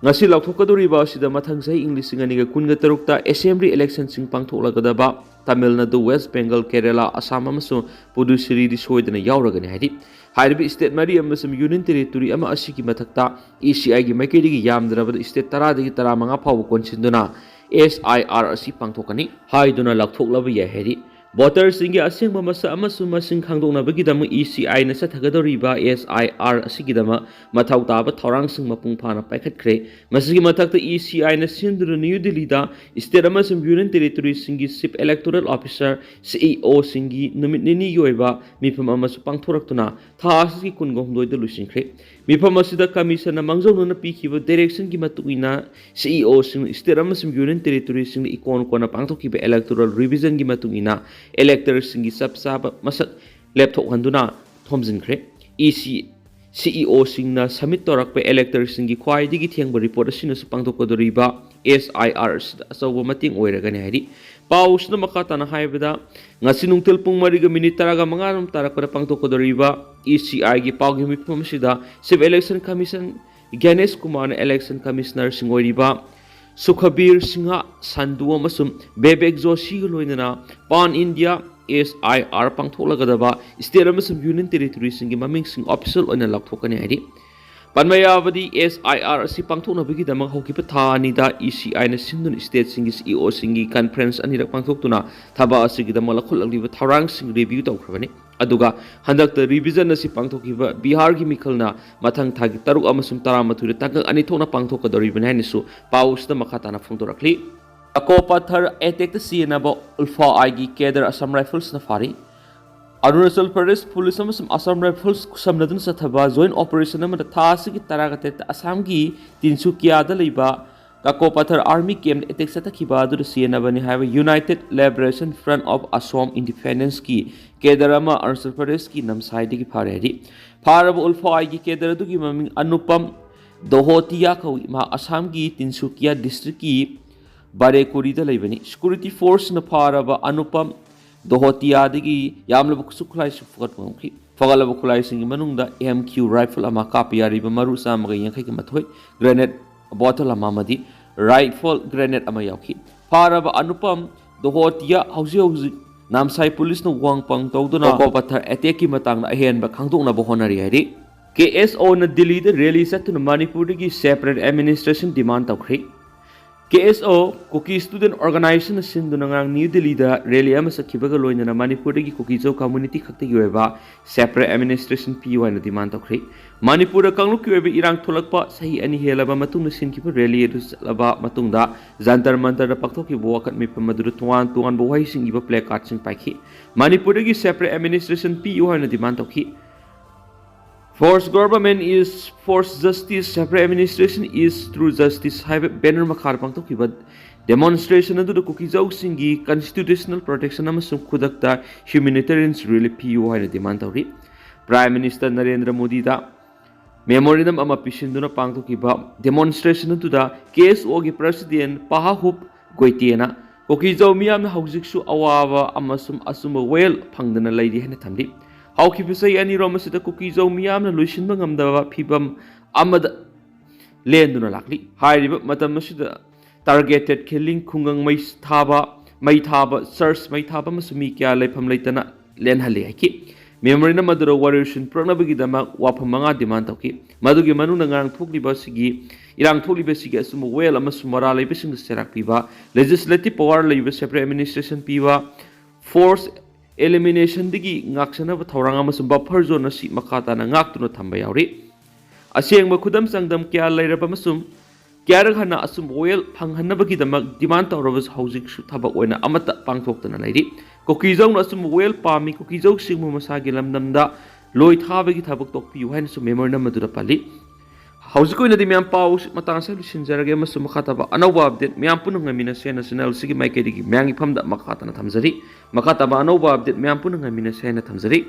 ꯉꯁꯤ ꯂꯥꯎꯊꯣꯛꯀꯗꯧꯔꯤꯕ ꯑꯁꯤꯗ ꯃꯊꯪ ꯆꯍꯤ ꯏꯪ ꯂꯤꯁꯤꯡ ꯑꯅꯤꯒ ꯀꯨꯟꯒ ꯇꯔꯨꯛꯇ assembly electionꯁꯤꯡ ꯄꯥꯡꯊꯣꯛꯂꯒꯗꯕ ꯇꯥꯃꯤꯜ ꯅꯥꯗꯨ, ꯋꯦꯁ ꯕꯦꯡꯒꯜ, ꯀꯦꯔꯦꯂꯥ, ꯑꯁꯥꯝ ꯑꯃꯁꯨꯡ ꯄꯨꯗꯨꯆꯦꯔꯤꯗꯤ ꯁꯣꯏꯗꯅ ꯌꯥꯎꯔꯒꯅꯤ ꯍꯥꯏꯔꯤ꯫ ꯍꯥꯏꯔꯤꯕ state ꯃꯔꯤ ꯑꯃꯁꯨꯡ union territory ꯑꯃ ꯑꯁꯤꯒꯤ ꯃꯊꯛꯇ E C I ꯒꯤ ꯃꯥꯏꯀꯩꯗꯒꯤ ꯌꯥꯝꯗ꯭ꯔꯕꯗ state ꯇꯔꯥꯗꯒꯤ ꯇꯔꯥꯃꯉꯥ ꯐꯥꯎꯕ ꯀꯣꯟꯁꯤꯟꯗꯨꯅ S I R ꯑꯁꯤ ꯄꯥꯡꯊꯣꯛꯀꯅꯤ ꯍꯥꯏꯗꯨꯅ ꯂꯥꯎꯊꯣꯛꯂꯕ ꯌꯥꯏ ꯍꯥꯏꯔꯤ꯫ Voterꯁꯤꯡꯒꯤ ꯑꯁꯦꯡꯕ ꯃꯁꯛ ꯑꯃꯁꯨꯡ ꯃꯁꯤꯡ ꯈꯪꯗꯣꯛꯅꯕꯒꯤꯗꯃꯛ E C Iꯅ ꯆꯠꯊꯒꯗꯧꯔꯤꯕ S I R ꯑꯁꯤꯒꯤꯗꯃꯛ ꯃꯊꯧ ꯇꯥꯕ ꯊꯧꯔꯥꯡꯁꯤꯡ ꯃꯄꯨꯡ ꯐꯥꯅ ꯄꯥꯏꯈꯠꯈ꯭ꯔꯦ꯫ ꯃꯁꯤꯒꯤ ꯃꯊꯛꯇ E C Iꯅ ꯁꯤꯟꯗꯨꯅ ꯅ꯭ꯌꯨ ꯗꯤꯜꯂꯤꯗ state ꯑꯃꯁꯨꯡ union territoryꯁꯤꯡꯒꯤ chief electoral officer, C E Oꯁꯤꯡꯒꯤ ꯅꯨꯃꯤꯠ ꯅꯤꯅꯤꯒꯤ ꯑꯣꯏꯕ ꯃꯤꯐꯝ ꯑꯃꯁꯨ ꯄꯥꯡꯊꯣꯔꯛꯇꯨꯅ ꯊꯥ ꯑꯁꯤꯒꯤ ꯀꯨꯟꯒ ꯍꯨꯝꯗꯣꯏꯗ ꯂꯣꯏꯁꯤꯟꯈ꯭ꯔꯦ꯫ ꯃꯤꯐꯝ ꯑꯁꯤꯗ commissionꯅ ꯃꯥꯡꯖꯧꯅꯅ ꯄꯤꯈꯤꯕ directionꯒꯤ ꯃꯇꯨꯡ ꯏꯟꯅ C E Oꯁꯤꯡ state ꯑꯃꯁꯨꯡ union territoryꯁꯤꯡꯗ ꯏꯀꯣꯟ ꯀꯣꯟꯅ ꯄꯥꯡꯊꯣꯛꯈꯤꯕ electoral revisionꯒꯤ ꯃꯇꯨꯡ ꯏꯟꯅ electorꯁꯤꯡꯒꯤ ꯆꯞ ꯆꯥꯕ ꯃꯁꯛ ꯂꯦꯞꯊꯣꯛꯍꯟꯗꯨꯅ ꯊꯣꯝꯖꯤꯟꯈ꯭ꯔꯦ꯫ E C, C E Oꯁꯤꯡꯅ submit ꯇꯧꯔꯛꯄ electorꯁꯤꯡꯒꯤ ꯈ꯭ꯋꯥꯏꯗꯒꯤ ꯊꯦꯡꯕ report ꯑꯁꯤꯅꯁꯨ ꯄꯥꯡꯊꯣꯛꯀꯗꯧꯔꯤꯕ S I R ꯑꯁꯤꯗ ꯑꯆꯧꯕ ꯃꯇꯦꯡ ꯑꯣꯏꯔꯒꯅꯤ ꯍꯥꯏꯔꯤ꯫ ꯄꯥꯎꯁꯤꯅ ꯃꯈꯥ ꯇꯥꯅ ꯍꯥꯏꯕꯗ, ꯉꯁꯤ ꯅꯨꯡꯊꯤꯜ ꯄꯨꯡ ꯃꯔꯤꯒ ꯃꯤꯅꯤꯠ ꯇꯔꯥꯒ ꯃꯉꯥ ꯑꯗꯨꯝ ꯇꯥꯔꯛꯄꯗ ꯄꯥꯡꯊꯣꯛꯀꯗꯧꯔꯤꯕ E C Iꯒꯤ ꯄꯥꯎꯒꯤ ꯃꯤꯐꯝ ꯑꯁꯤꯗ Chief Election Commission ꯒ꯭ꯌꯥꯅꯦꯁ ꯀꯨꯃꯥꯔꯅ election commissionerꯁꯤꯡ ꯑꯣꯏꯔꯤꯕ ꯁꯨꯈꯕꯤꯔ ꯁꯤꯡꯍ ꯁꯟꯙꯨ ꯑꯃꯁꯨꯡ ꯕꯦꯕꯦꯛ ꯖꯣꯁꯤꯒ ꯂꯣꯏꯅꯅ Pan India S I R ꯄꯥꯡꯊꯣꯛꯂꯒꯗꯕ state ꯑꯃꯁꯨꯡ union territoryꯁꯤꯡꯒꯤ ꯃꯃꯤꯡꯁꯤꯡ official ꯑꯣꯏꯅ ꯂꯥꯎꯊꯣꯛꯀꯅꯤ ꯍꯥꯏꯔꯤ꯫ ꯄꯟꯕ ꯌꯥꯕꯗꯤ, S I R ꯑꯁꯤ ꯄꯥꯡꯊꯣꯛꯅꯕꯒꯤꯗꯃꯛ ꯍꯧꯈꯤꯕ ꯊꯥ ꯑꯅꯤꯗ E C Iꯅ ꯁꯤꯟꯗꯨꯅ stateꯁꯤꯡꯒꯤ C E Oꯁꯤꯡꯒꯤ conference ꯑꯅꯤꯔꯛ ꯄꯥꯡꯊꯣꯛꯇꯨꯅ ꯊꯕꯛ ꯑꯁꯤꯒꯤꯗꯃꯛ ꯂꯧꯈꯠꯂꯛꯂꯤꯕ ꯊꯧꯔꯥꯡꯁꯤꯡ review ꯇꯧꯈ꯭ꯔꯕꯅꯤ꯫ ꯑꯗꯨꯒ ꯍꯟꯗꯛꯇ revision ꯑꯁꯤ ꯄꯥꯡꯊꯣꯛꯈꯤꯕ ꯕꯤꯍꯥꯔꯒꯤ ꯃꯤꯈꯜꯅ ꯃꯊꯪ ꯊꯥꯒꯤ ꯇꯔꯨꯛ ꯑꯃꯁꯨꯡ ꯇꯔꯥꯃꯥꯊꯣꯏꯗ ꯇꯥꯡꯀꯛ ꯑꯅꯤ ꯊꯣꯛꯅ ꯄꯥꯡꯊꯣꯛꯀꯗꯧꯔꯤꯕꯅꯤ ꯍꯥꯏꯅꯁꯨ ꯄꯥꯎꯁꯤꯗ ꯃꯈꯥ ꯇꯥꯅ ꯐꯣꯡꯗꯣꯔꯛꯂꯤ꯫ ꯀꯥꯀꯣ ꯄꯊꯔ attackꯇ ꯆꯦꯟꯅꯕ ULFA-I ꯒꯤ cadre Assam Riflesꯅ ꯐꯥꯔꯤ꯫ ꯑꯔꯨꯅꯥꯆꯜ ꯄ꯭ꯔꯗꯦꯁ ꯄꯨꯂꯤꯁ ꯑꯃꯁꯨꯡ Assam Rifles ꯈꯨꯠꯁꯝꯅꯗꯨꯅ ꯆꯠꯊꯕ joint operation ꯑꯃꯗ ꯊꯥ ꯑꯁꯤꯒꯤ ꯇꯔꯥꯒ ꯇꯔꯦꯠꯇ ꯑꯁꯥꯝꯒꯤ ꯇꯤꯟꯁꯨꯀꯤꯌꯥꯗ ꯂꯩꯕ ꯀꯥꯀꯣ ꯄꯊꯔ army campꯇ attack ꯆꯠꯊꯈꯤꯕ ꯑꯗꯨꯗ ꯆꯦꯟꯅꯕꯅꯤ ꯍꯥꯏꯕ United Liberation Front of Assam Independence ꯀꯤ cadre ꯑꯃ ꯑꯔꯨꯅꯥꯆꯜ ꯄ꯭ꯔꯗꯦꯁꯀꯤ ꯅꯝꯁꯥꯏꯗꯒꯤ ꯐꯥꯔꯦ ꯍꯥꯏꯔꯤ꯫ ꯐꯥꯔꯕ ULFA-I ꯒꯤ cadre ꯑꯗꯨꯒꯤ ꯃꯃꯤꯡ ꯑꯅꯨꯄꯝ ꯗꯣꯍꯣꯇꯤꯌꯥ ꯀꯧꯏ꯫ ꯃꯍꯥꯛ ꯑꯁꯥꯝꯒꯤ ꯇꯤꯟꯁꯨꯀꯤꯌꯥ ꯗꯤꯁꯇ꯭ꯔꯤꯛꯀꯤ ꯕꯥꯔꯦꯀꯨꯔꯤꯗ ꯂꯩꯕꯅꯤ꯫ ꯁꯦꯀ꯭ꯌꯨꯔꯤꯇꯤ ꯐꯣꯔꯁꯅ ꯐꯥꯔꯕ ꯑꯅꯨꯄꯝ ꯗꯣꯍꯣꯇꯤꯌꯥꯗꯒꯤ ꯌꯥꯝꯂꯕ ꯈꯨꯠꯁꯨ ꯈꯨꯠꯂꯥꯏꯁꯨ ꯐꯒꯠꯄ ꯉꯝꯈꯤ꯫ ꯐꯒꯠꯂꯕ ꯈꯨꯠꯂꯥꯏꯁꯤꯡꯒꯤ ꯃꯅꯨꯡꯗ ꯑꯦꯝ ꯀ꯭ꯌꯨ ꯔꯥꯏꯐꯜ ꯑꯃ, ꯀꯥꯞꯄ ꯌꯥꯔꯤꯕ ꯃꯔꯨ ꯆꯥꯝꯃꯒ ꯌꯥꯡꯈꯩꯒ ꯃꯥꯊꯣꯏ, ꯒ꯭ꯔꯦꯅꯦꯗ ꯕꯣꯇꯜ ꯑꯃ ꯑꯃꯗꯤ ꯔꯥꯏꯐꯜ ꯒ꯭ꯔꯦꯅꯦꯗ ꯑꯃ ꯌꯥꯎꯈꯤ꯫ ꯐꯥꯔꯕ ꯑꯅꯨꯄꯝ ꯗꯣꯍꯣꯇꯤꯌꯥ ꯍꯧꯖꯤꯛ ꯍꯧꯖꯤꯛ ꯅꯥꯝꯁꯥꯏ ꯄꯨꯂꯤꯁꯅ ꯋꯥꯡ ꯄꯥꯡ ꯇꯧꯗꯨꯅ ꯀꯣꯀꯣ ꯄꯊꯔ ꯑꯦꯇꯦꯛꯀꯤ ꯃꯇꯥꯡꯗ ꯑꯍꯦꯟꯕ ꯈꯪꯗꯣꯛꯅꯕ ꯍꯣꯠꯅꯔꯤ ꯍꯥꯏꯔꯤ꯫ ꯀꯦ ꯑꯦꯁ ꯑꯣꯅ ꯗꯤꯜꯂꯤꯗ ꯔꯦꯂꯤ ꯆꯠꯇꯨꯅ ꯃꯅꯤꯄꯨꯔꯗꯒꯤ ꯁꯦꯄꯔꯦꯠ ꯑꯦꯗꯃꯤꯅꯤꯁꯇ꯭ꯔꯦꯁꯟ ꯗꯤꯃꯥꯟ ꯇꯧꯈ꯭ꯔꯤ꯫ ꯀꯦ ꯑꯦꯁ ꯑꯣ, ꯀꯨꯀꯤ ꯁ꯭ꯇꯨꯗꯦꯟꯠ ꯑꯣꯔꯒꯅꯥꯏꯖꯦꯁꯟꯅ ꯁꯤꯟꯗꯨꯅ ꯉꯔꯥꯡ ꯅ꯭ꯌꯨ ꯗꯤꯜꯂꯤꯗ ꯔꯦꯂꯤ ꯑꯃ ꯆꯠꯈꯤꯕꯒ ꯂꯣꯏꯅꯅ ꯃꯅꯤꯄꯨꯔꯗꯒꯤ ꯀꯨꯀꯤ ꯖꯧ ꯀꯝꯃ꯭ꯌꯨꯅꯤꯇꯤ ꯈꯛꯇꯒꯤ ꯑꯣꯏꯕ ꯁꯦꯄꯔꯦꯠ ꯑꯦꯗꯃꯤꯅꯤꯁꯇ꯭ꯔꯦꯁꯟ ꯄꯤꯌꯨ ꯍꯥꯏꯅ ꯗꯤꯃꯥꯟ ꯇꯧꯈ꯭ꯔꯤ꯫ ꯃꯅꯤꯄꯨꯔꯗ ꯀꯥꯡꯂꯨꯞꯀꯤ ꯑꯣꯏꯕ ꯏꯔꯥꯡ ꯊꯣꯛꯂꯛꯄ ꯆꯍꯤ ꯑꯅꯤ ꯍꯦꯜꯂꯕ ꯃꯇꯨꯡꯗ ꯁꯤꯟꯈꯤꯕ ꯔꯦꯂꯤ ꯑꯗꯨ ꯆꯠꯂꯕ ꯃꯇꯨꯡꯗ ꯖꯟꯇꯔ ꯃꯟꯇꯔꯗ ꯄꯥꯡꯊꯣꯛꯈꯤꯕ ꯋꯥꯀꯠ ꯃꯤꯐꯝ ꯑꯗꯨꯗ ꯇꯣꯉꯥꯟ ꯇꯣꯉꯥꯟꯕ ꯋꯥꯍꯩꯁꯤꯡ ꯏꯕ ꯄ꯭ꯂꯦ ꯀꯥꯔꯗꯁꯤꯡ ꯄꯥꯏꯈꯤ꯫ ꯃꯅꯤꯄꯨꯔꯗꯒꯤ ꯁꯦꯄꯔꯦꯠ ꯑꯦꯗꯃꯤꯅꯤꯁꯇ꯭ꯔꯦꯁꯟ ꯄꯤꯌꯨ ꯍꯥꯏꯅ ꯗꯤꯃꯥꯟ ꯇꯧꯈꯤ꯫ Force government is force justice, separate administration is true justice ꯍꯥꯏꯕ ꯕꯦꯅꯔ ꯃꯈꯥꯗ ꯄꯥꯡꯊꯣꯛꯈꯤꯕ ꯗꯦꯃꯣꯟꯁꯇ꯭ꯔꯦꯁꯟ ꯑꯗꯨꯗ ꯀꯨꯀꯤꯖꯧꯁꯤꯡꯒꯤ ꯀꯟꯁꯇꯤꯇ꯭ꯌꯨꯁꯅꯦꯜ ꯄ꯭ꯔꯣꯇꯦꯛꯁꯟ ꯑꯃꯁꯨꯡ ꯈꯨꯗꯛꯇ ꯍ꯭ꯌꯨꯃꯦꯅꯤꯇꯦꯔꯤꯌꯟ ꯔꯤꯂꯤꯐ ꯄꯤꯌꯨ ꯍꯥꯏꯅ ꯗꯤꯃꯥꯟ ꯇꯧꯔꯤ꯫ ꯄ꯭ꯔꯥꯏꯝ ꯃꯤꯅꯤꯁꯇꯔ ꯅꯔꯦꯟꯗ꯭ꯔ ꯃꯣꯗꯤꯗ ꯃꯦꯃꯣꯔꯦꯟꯗꯝ ꯑꯃ ꯄꯤꯁꯤꯟꯗꯨꯅ ꯄꯥꯡꯊꯣꯛꯈꯤꯕ ꯗꯦꯃꯣꯟꯁꯇ꯭ꯔꯦꯁꯟ ꯑꯗꯨꯗ ꯀꯦ ꯑꯦꯁ ꯑꯣꯒꯤ ꯄ꯭ꯔꯁꯤꯗꯦꯟ ꯄꯥꯍꯥꯍꯨꯞ ꯒꯣꯏꯇꯦꯅ ꯀꯨꯀꯤꯖꯧ ꯃꯤꯌꯥꯝꯅ ꯍꯧꯖꯤꯛꯁꯨ ꯑꯋꯥꯕ ꯑꯃꯁꯨꯡ ꯑꯆꯨꯝꯕ ꯋꯥꯌꯦꯜ ꯐꯪꯗꯅ ꯂꯩꯔꯤ ꯍꯥꯏꯅ ꯊꯝꯂꯤ꯫ ꯍꯧꯈꯤꯕ ꯆꯍꯤ ꯑꯅꯤꯔꯣꯝ ꯑꯁꯤꯗ ꯀꯨꯀꯤꯖꯧ ꯃꯤꯌꯥꯝꯅ ꯂꯣꯏꯁꯤꯟꯕ ꯉꯝꯗꯕ ꯐꯤꯕꯝ ꯑꯃꯗ ꯂꯦꯟꯗꯨꯅ ꯂꯥꯛꯂꯤ꯫ ꯍꯥꯏꯔꯤꯕ ꯃꯇꯝ ꯑꯁꯤꯗ ꯇꯥꯔꯒꯦꯇꯦꯗ ꯀꯤꯂꯤꯡ, ꯈꯨꯡꯒꯪ ꯃꯩ ꯊꯥꯕ, ꯃꯩ ꯊꯥꯕ, ꯆꯔꯆ ꯃꯩ ꯊꯥꯕ ꯑꯃꯁꯨꯡ ꯃꯤ ꯀꯌꯥ ꯂꯩꯐꯝ ꯂꯩꯇꯅ ꯂꯦꯟꯍꯜꯂꯤ ꯍꯥꯏꯈꯤ꯫ ꯃꯦꯃꯣꯔꯦꯟꯗꯝ ꯑꯗꯨꯗ ꯋꯥꯔꯣꯏꯁꯤꯟ ꯄꯨꯔꯛꯅꯕꯒꯤꯗꯃꯛ ꯋꯥꯐꯝ ꯃꯉꯥ ꯗꯤꯃꯥꯟ ꯇꯧꯈꯤ꯫ ꯃꯗꯨꯒꯤ ꯃꯅꯨꯡꯗ ꯉꯔꯥꯡ ꯊꯣꯛꯂꯤꯕ ꯑꯁꯤꯒꯤ ꯏꯔꯥꯡ ꯊꯣꯛꯂꯤꯕ ꯑꯁꯤꯒꯤ ꯑꯆꯨꯝꯕ ꯋꯥꯌꯦꯜ ꯑꯃꯁꯨꯡ ꯃꯔꯥꯜ ꯂꯩꯕꯁꯤꯡꯗ ꯆꯩꯔꯥꯛ ꯄꯤꯕ, ꯂꯦꯖꯤꯁꯂꯦꯇꯤꯚ ꯄꯋꯥꯔ ꯂꯩꯕ ꯁꯦꯄꯔꯦꯠ ꯑꯦꯗꯃꯤꯅꯤꯁꯇ꯭ꯔꯦꯁꯟ ꯄꯤꯕ, ꯐꯣꯔꯁ ꯑꯦꯂꯤꯃꯤꯅꯦꯁꯟꯗꯒꯤ ꯉꯥꯛꯁꯦꯟꯅꯕ ꯊꯧꯔꯥꯡ ꯑꯃꯁꯨꯡ ꯕꯐꯔ ꯖꯣꯟ ꯑꯁꯤ ꯃꯈꯥ ꯇꯥꯅ ꯉꯥꯛꯇꯨꯅ ꯊꯝꯕ ꯌꯥꯎꯔꯤ꯫ ꯑꯁꯦꯡꯕ ꯈꯨꯗꯝ ꯆꯥꯡꯗꯝ ꯀꯌꯥ ꯂꯩꯔꯕ ꯑꯃꯁꯨꯡ ꯀꯌꯥꯔꯛ ꯍꯟꯅ ꯑꯆꯨꯝꯕ ꯋꯥꯌꯦꯜ ꯐꯪꯍꯟꯅꯕꯒꯤꯗꯃꯛ ꯗꯤꯃꯥꯟ ꯇꯧꯔꯕꯁꯨ ꯍꯧꯖꯤꯛꯁꯨ ꯊꯕꯛ ꯑꯣꯏꯅ ꯑꯃꯠꯇ ꯄꯥꯡꯊꯣꯛꯇꯅ ꯂꯩꯔꯤ꯫ ꯀꯨꯀꯤꯖꯧꯅ ꯑꯆꯨꯝꯕ ꯋꯥꯌꯦꯜ ꯄꯥꯝꯃꯤ꯫ ꯀꯨꯀꯤꯖꯧꯁꯤꯡꯕꯨ ꯃꯁꯥꯒꯤ ꯂꯝꯗꯝꯗ ꯂꯣꯏ ꯊꯥꯕꯒꯤ ꯊꯕꯛ ꯇꯣꯛꯄꯤꯌꯨ ꯍꯥꯏꯅꯁꯨ ꯃꯦꯃꯣꯔꯦꯟꯗꯝ ꯑꯗꯨꯗ ꯄꯜꯂꯤ꯫ ꯍꯧꯖꯤꯛꯀꯤ ꯑꯣꯏꯅꯗꯤ ꯃꯌꯥꯝ ꯄꯥꯎ ꯃꯇꯥꯡ ꯑꯁꯤꯗ ꯂꯣꯏꯁꯤꯟꯖꯔꯒꯦ ꯑꯃꯁꯨꯡ ꯃꯈꯥ ꯇꯥꯕ ꯑꯅꯧꯕ ꯑꯞꯗꯦꯠ ꯃꯌꯥꯝ ꯄꯨꯟꯅ ꯉꯥꯏꯃꯤꯟꯅꯁꯦ ꯍꯥꯏꯅ ꯆꯦꯅꯦꯜ ꯑꯁꯤꯒꯤ ꯃꯥꯏꯀꯩꯗꯒꯤ ꯃꯌꯥꯝꯒꯤ ꯐꯝꯗ ꯃꯈꯥ ꯇꯥꯅ ꯊꯝꯖꯔꯤ꯫ ꯃꯈꯥ ꯇꯥꯕ ꯑꯅꯧꯕ ꯑꯞꯗꯦꯠ ꯃꯌꯥꯝ ꯄꯨꯟꯅ ꯉꯥꯏꯃꯤꯟꯅꯁꯦ ꯍꯥꯏꯅ ꯊꯝꯖꯔꯤ꯫